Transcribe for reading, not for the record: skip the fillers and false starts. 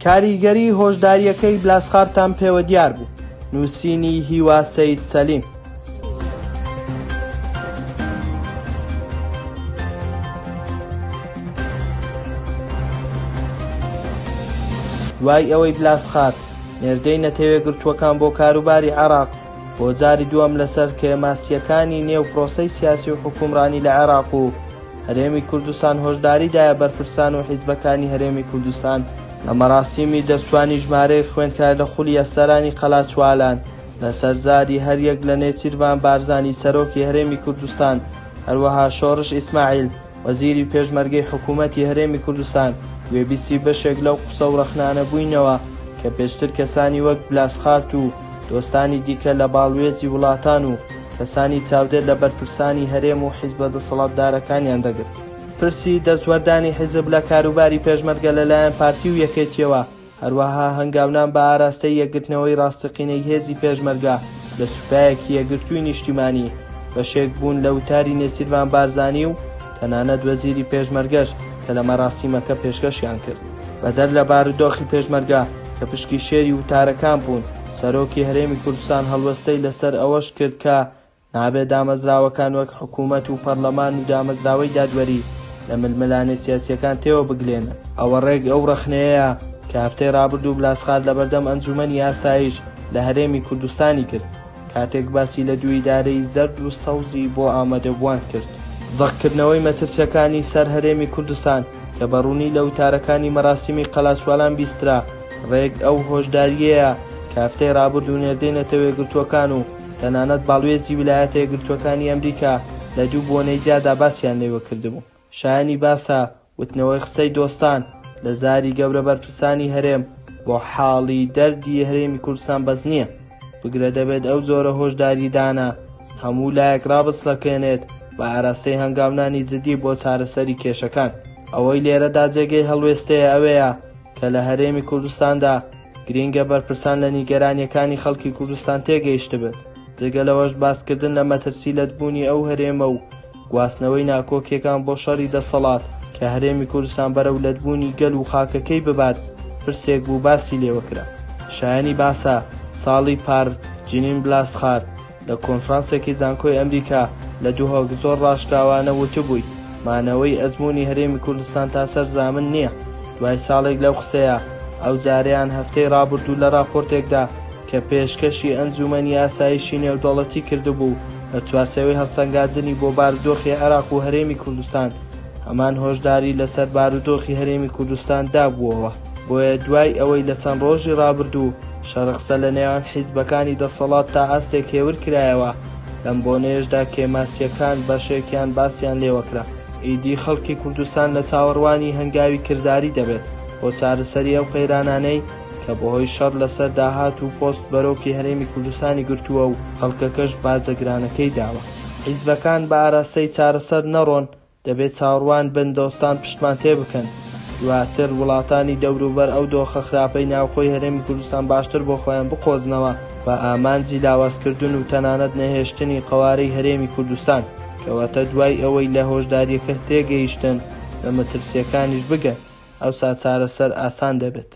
کاریگەری هۆشدارییەکەی بلاسخارتان پێوە دیار بوو. نووسینی هیوا سەید سەلیم. دوای ئەوەی بلاسخارت، نێردەی نەتەوەیەکگرتووەکان بۆ کاروباری عێراق، بۆ جاری دووەم لەسەر کێماسییەکانی نێو پرۆسەی سیاسی و حوکمڕانی لە عێراق و هەرێمی کوردستان هۆشداری دایە بەرپرسان و حیزبەکانی هەرێمی کوردستان لە مەراسیمی دەرچوانی ژمارەیەک خوێندکار لە خولی ئەفسەرانی قەلاچوالان لەسەر زاری هەریەک لە نێچیرڤان بارزانی سەرۆکی هەرێمی کوردستان هەروەها شۆڕش ئیسماعیل وەزیری پێشمەرگەی حکوومەتی هەرێمی کوردستان گوێبیستی بەشێک لەو قسە و ڕەخنانە بووینەوە کە پێشتر کەسانی وەک بلاسخارت و دۆستانی دیکە لە باڵوێزی وڵاتان و کەسانی چاودێر لە بەرپرسانی هەرێم و حیزبە دەسەڵاتدارەکانیان دەگرت. پرسی دەستوەردانی حیزب لە کاروباری پێشمەرگە لەلایەن پارتی و یەکێتییەوە، هەروەها هەنگاونان بە ئاراستەی یەکگرتنەوەی ڕاستەقینەی هێزی پێشمەرگە لە سوپایەکی یەکگرتووی نیشتیمانی، بەشێک بوون لە وتاری نێچیرڤان بارزانی و تەنانەت وەزیری پێشمەرگەش کە لە مەراسیمەکە پێشکەشیان کرد. بەدەر لە بارودۆخی پێشمەرگە کە پشکی شێری وتارەکان بوون، سەرۆکی هەرێمی کوردستان هەڵوێستەی لەسەر ئەوەش کرد کە نابێت دامەزراوەکان وەک حکوومەت و پەرلەمان و دامەزراوەی دادوەری لە ململانێ سیاسییەکان تێوە بگلێنن. ئەوە ڕێک ئەو ڕەخنەیەیە کە هەفتەی ڕابردوو بلاسخارت لەبەردەم ئەنجوومەنی ئاسایش لە هەرێمی کوردستانی کرد کاتێک باسی لە دوو ئیدارەی زەرد و سەوزی بۆ ئامادەبووان کرد. زەقکردنەوەی مەترسییەکانی سەر هەرێمی کوردستان کە بە ڕوونی لە وتارەکانی مەراسیمی قەلاچوالان بیسترا، ڕێک ئەو هۆشدارییەیە کە هەفتەی ڕابردوو نێردەی نەتەوەیەکگرتووەکان و تەنانەت باڵوێزی ویلایەتە یەکگرتووەکانی ئەمریکا لە دوو بۆنەی جیادا باسیان لێوە کردبوو. شایەنی باسە وتنەوەی قسەی دۆستان لە زاری گەورە بەرپرسانی هەرێم بۆ حاڵی دەردی هەرێمی کوردستان بەس نییە، بگرە دەبێت ئەو جۆرە هۆشداریدانە هەموو لایەک ڕابچڵەکێنێت بە ئاراستەی هەنگاونانی جدی بۆ چارەسەری کێشەکان. ئەوەی لێرەدا جێگەی هەڵوێستەیە ئەوەیە کە لە هەرێمی کوردستاندا گرینگە بەرپرسان لە نیگەرانییەکانی خەڵکی کوردستان تێگەیشتبن، جگە لەوەش باسکردن لە مەترسی لەتبوونی ئەو هەرێمە و گواستنەوەی ناکۆکییەکان بۆ شەڕی دەسەڵات کە هەرێمی کوردستان بەرەو لەتبوونی گەل و خاکەکەی ببات پرسێک بوو باسی لێوەکرا. شایەنی باسە ساڵی پار جینین بلاسخارت، لە کۆنفرانسێکی زانکۆی ئەمریکا لە دهۆک زۆر ڕاشکاوانە وتبووی، مانەوەی ئەزموونی هەرێمی کوردستان تا سەر زامن نییە. دوای ساڵێک لەو قسەیە، ئەوجارەیان هەفتەی ڕابردوو لە ڕاپۆرتێکدا کە پێشکەشی ئەنجوومەنی ئاسایشی نێودەوڵەتی کردبوو لە چوارچێوەی هەڵسەنگاندنی بۆ بارودۆخی عێراق و هەرێمی کوردستان، هەمان هۆشداری لەسەر بارودۆخی هەرێمی کوردستان دابووەوە. بۆیە دوای ئەوەی لە چەند ڕۆژی ڕابردوو شەڕەقسە لە نێوان حیزبەکانی دەسەڵات تا ئاستێک هێور کرایەوە، لەم بۆنەیەشدا کێماسییەکان بەشێکیان باسیان لێوەکرا. ئیدی خەڵکی کوردستان لە چاوەڕوانی هەنگاوی کرداری دەبێت بۆ چارەسەری ئەو قەیرانانەی کە بەهۆی شەڕ لەسەر داهات و پۆست بەرۆکی هەرێمی کوردستانی گرتووە و خەڵکەکەش باجە گرانەکەی داوە. حیزبەکان بە ئاراستەی چارەسەر نەڕۆن دەبێت چاوەڕوان بن دۆستان پشتمان تێبکەن، دواتر وڵاتانی دەوروبەر ئەو دۆخە خراپەی ناوخۆی هەرێمی کوردستان باشتر بۆ خۆیان بقۆزنەوە بە ئامانجی لاوازکردن و تەنانەت نەهێشتنی قەوارەی هەرێمی کوردستان، کەواتە دوای ئەوەی لە هۆشدارییەکە تێگەیشتن لە مەترسییەکانیش بگەن ئەوسا چارەسەر ئاسان دەبێت.